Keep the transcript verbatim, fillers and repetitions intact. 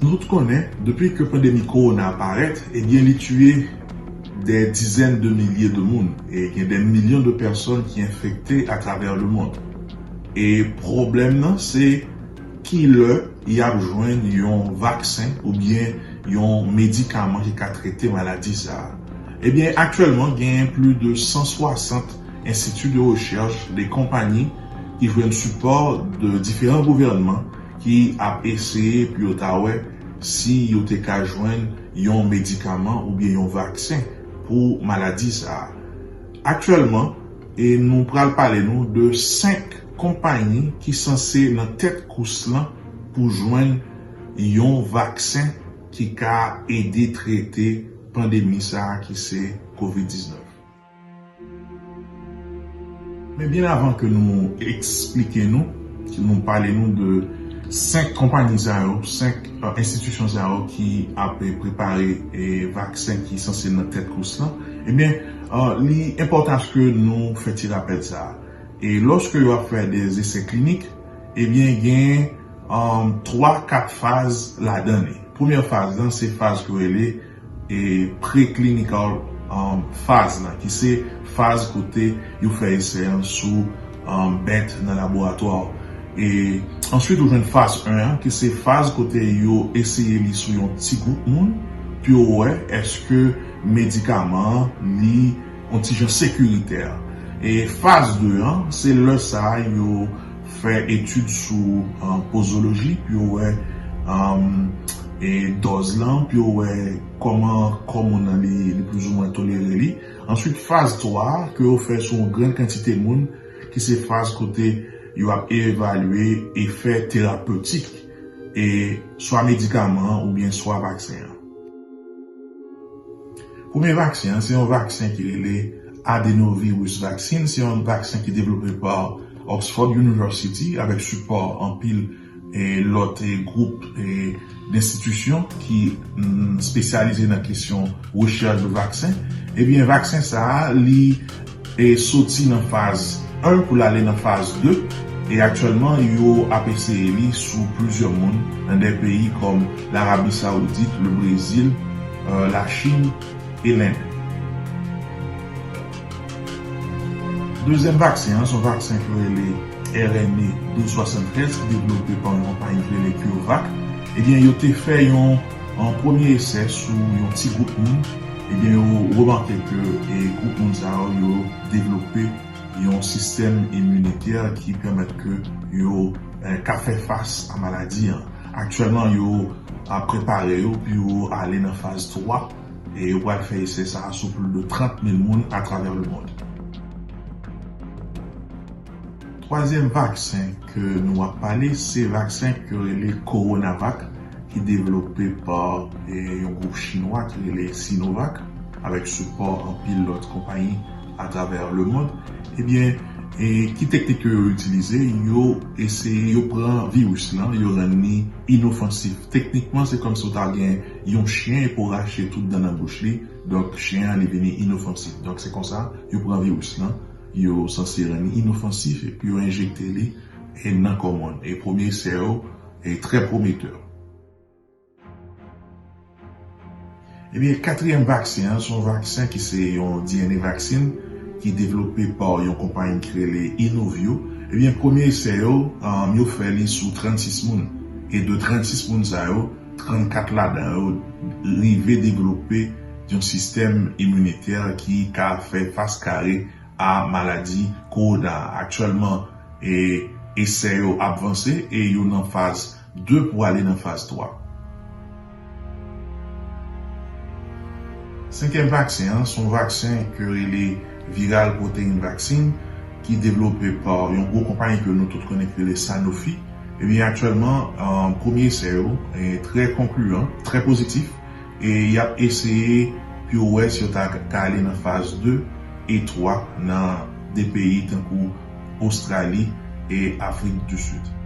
Tout konnen, depi ke pandemi kowona parèt, ebyen, li tiye dè dizèn de milye de moun, e gen dè milyon de pèsòn ki enfekte atravè lemonn. E pwoblèm nan, se ki lè y ap jwenn yon vaksen oubyen yon medikaman ki ka trete maladi sa a. Ebyen, aktyèlman, genyen plis de san swasant enstiti de rechèch, de konpayi ki jwenn sipò de diferan gouvènman ki ap eseye pou yo ta wè si yo te ka jwenn yon medikaman oubyen yon vaksen pou maladi sa a. Aktyèlman, e nou pral pale nou de senk konpayi ki sanse nan tèt kous lan pou jwenn yon vaksen ki ka ede trete pandemi sa a ki se kovid diznèf. Men byen avan ke nou eksplike nou, ke nou pale nou de senk konpayi sa yo, senk, eh, enstitisyon sa yo ki ap prepare, eh, vaksen ki sanse nan tèt kous lan, ebyen, eh, li enpòtan ke nou fè ti rapèl sa a. E lòske yo ap fè de esè klinik, ebyen, gen, eh, twa, kat faz ladan li. Premyè faz lan, se faz ki rele e preclinical, um, faz lan, ki se faz kote yo fè esè an sou, um, bèt nan laboratwa. E answit, ou jwenn faz en an, ki se faz kote yo eseye li sou yon ti gwoup moun, pou yo wè èske medikaman an li yon ti jan sekiritè. E faz de an, se lè sa a yo fè etid sou, ah, pozoloji, pou yo wè, ah, e dòz lan, pou yo wè kòman kò moun nan li, li plizoumwen tolere li. Answit, faz twa a, ke yo fè sou yon grenn kantite moun, ki se faz kote yo ap evalye efè terapeutik, e swa medikaman an oubyen swa vaksen an. Premye vaksen an, se yon vaksen ki rele adenovirus vaccine. Se yon vaksen ki devlope pa Oxford University avèk sipò anpil, e, lòt, e, gwoup, e, enstitisyon ki, mm, espesyalize nan kesyon rechèch de vaksen. Ebyen, vaksen sa a, li e soti nan faz en pou l ale nan faz de, e aktyèlman, yo ap eseye li sou plizyè moun nan de peyi kòm Larabi Sawoudit, le Brezil, euh, Lachin e Lend. Dezyèm vaksen an, se yon vaksen ki rele R N A douz swasanntrèz, ki devlope pa yon konpayi ki rele CureVac. Ebyen, yo te fè yon, yon premye esè sou yon ti gwoup moun. Ebyen, yo remake ke, e, gwoup moun sa yo, yo devlope yon sistèm iminitè ki pèmèt ke yo, eh, ka fè fas a maladi an. Aktyèlman, yo ap prepare yo pou yo ale nan faz twa, e yo pral fè esè sa a sou plis de trant mil moun atravè lemonn. Twazyèm vaksen ke nou ap pale, se vaksen ke rele Coronavac, ki devlope pa, e, yon gwoup chinwa ki rele Sinovac, avèk sipò anpil lòt konpayi atravè lemonn. Ebyen, e, ki teknik yo itilize? Yo eseye, yo pran viris lan, yo rann li inofansif. Teknikman, se kòmsi w ta gen yon chen epi w rache tout dan nan bouch li. Donk, chen an, li vini inofansif. Donk, se konsa, yo pran viris lan, yo sanse rann li inofansif, epi yo enjekte li, e, nan kò moun. E premye esè yo, e, trè pwometè. Ebyen, katriyèm vaksen an, se yon vaksen ki se yon D N A vaksen ki devlope pa yon konpayi ki rele Inovio. Ebyen, premye esè yo, um, yo fè li sou trannsis moun. E de trannsis moun sa yo, trannkat ladan yo rive devlope yon sistèm iminitè ki ka fè fas kare a maladi kowona. Aktyèlman, e, esè yo ap vanse e yo nan faz de pou ale nan faz twa. Senkyèm vaksen an, se yon vaksen ke rele viral protein vaccine ki devlope pa yon gwo konpayi ke nou tout konnen ki rele Sanofi. Ebyen, aktyèlman, eh, premye esè yo, eh, trè konkliyan, trè pozitif, e y ap eseye pou yo wè si yo ta ka ale nan faz de e twa nan de peyi tankou Ostrali e Afrik di Sid.